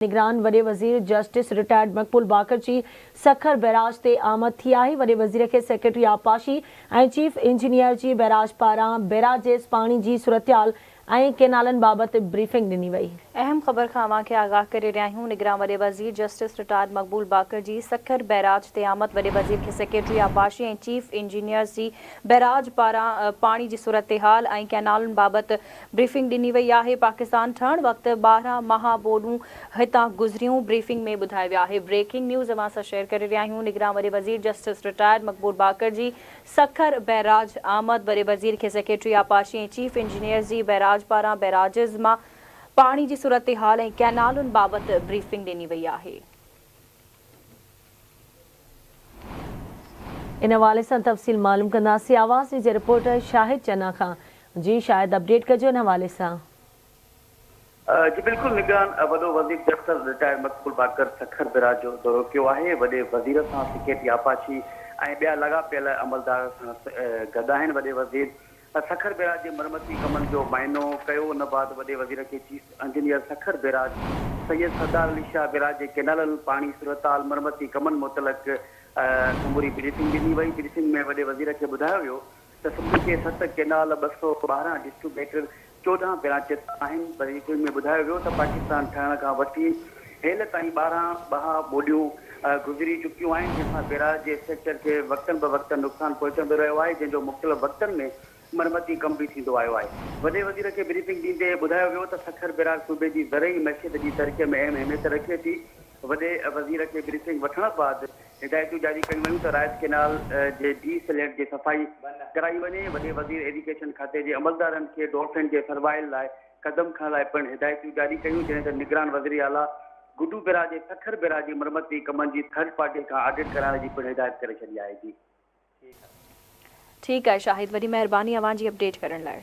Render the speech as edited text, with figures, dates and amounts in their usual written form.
نگران وڏي وزير جسٽس رٽائرڊ مقبول باقر جي سکر بئراج تي آمد ٿي آهي، وڏي وزير کي سيڪريٽري آبپاشي ۽ چيف انجنيئر جي بئراج پاران بئراجز پاڻي جي صورتحال ۽ ڪئنالن بابت بريفنگ ڏني وئي. اهم خبر کان اوهان کي آگاهه ڪري رهيا آهيون، نگران وڏي وزير جسٽس رٽائرڊ مقبول باقر جي سکر بئراج تي آمد، وڏي وزير کي سيڪريٽري آبپاشي ۽ چيف انجنيئرز جي بئراج پاران پاڻي جي صورتحال ۽ ڪئنالن بابت بريفنگ ڏني وئي آهي، پاڪستان ٺهڻ وقت 12 مها ٻوڏون هتان گذريون، بريفنگ ۾ ٻڌايو ويو آهي. بريڪنگ نيوز اوهان سان شيئر ڪري رهيا آهيون، نگران وڏي وزير جسٽس رٽائرڊ مقبول باقر جي سکر بئراج آمد، وڏي وزير کي سيڪريٽري آبپاشي ۽ چيف انجنيئرز جي بئراج پاران بئراجز مان پاڻي جي صورتحال ۽ ڪئنالن بابت بريفنگ ڏني وئي آهي. ان حوالي سان تفصيل معلوم ڪنداسين آواز نيوز جي رپورٽر شاهد چنا کان جي شاهد اپڊيٽ ڪجو ان حوالي سان. جي بلڪل نگران وڏو وزير justice retired Maqbool Baqar Sukkur barrage جو دورو ڪيو آهي وڏي وزير سان سيڪريٽري آبپاشي ۽ ٻيا لاڳاپيل عملدار ساڻس گڏ آهن وڏي وزير سکر بئراج جي مرمتي ڪمن جو معائنو ڪيو ان بعد وڏي وزير کي chief engineer Sukkur barrage Syed Sardar Ali Shah barrage جي ڪينالن پاڻي صورتحال مرمتي ڪمن متعلق سموري بريفنگ ڏني وئي بريفنگ ۾ وڏي وزير کي ٻڌايو ويو ته سنڌ کي ست ڪينال، 212 ڊسٽريبيوٽر، 14 برانچز آهن. بريفنگ ۾ ٻڌايو ويو ته پاڪستان ٺهڻ کان وٺي هيل تائين 12 ٻها ٻوڏيون گذري چڪيون آهن، جنهن سان بيراج جي اسٽرڪچر کي وقتن به وقتن نقصان پهچندو رهيو آهي، جنهن جو مختلف وقتن ۾ مرمتي ڪم به ٿيندو آيو آهي. وڏي وزير کي بريفنگ ڏيندي ٻڌايو ويو ته سکر بيراج صوبي جي زرعي معيشت جي ترقي ۾ اهم اهميت رکي ٿي. وڏي وزير کي بريفنگ وٺڻ بعد هدايتون جاري ڪيون ويون ته رائس ڪينال جي ڊي سليٽ جي صفائي ڪرائي وڃي، وڏي وزير ايريگيشن کاتي جي عملدارن کي ڊولفن جي سروائل لاء قدم کڻڻ لاء پڻ هدايتون جاري ڪيون، جڏهن ته نگران وزيراعليٰ گڊو بئراج ۽ سکر بئراج جي مرمتي ڪمن جي ٿرڊ پارٽي کان آڊٽ ڪرائڻ جي پڻ هدايت ڪري ڇڏي آهي. جي. ٺيڪ آهي شاهد وڏي مهرباني اوهان جي اپڊيٽ ڪرڻ لاء.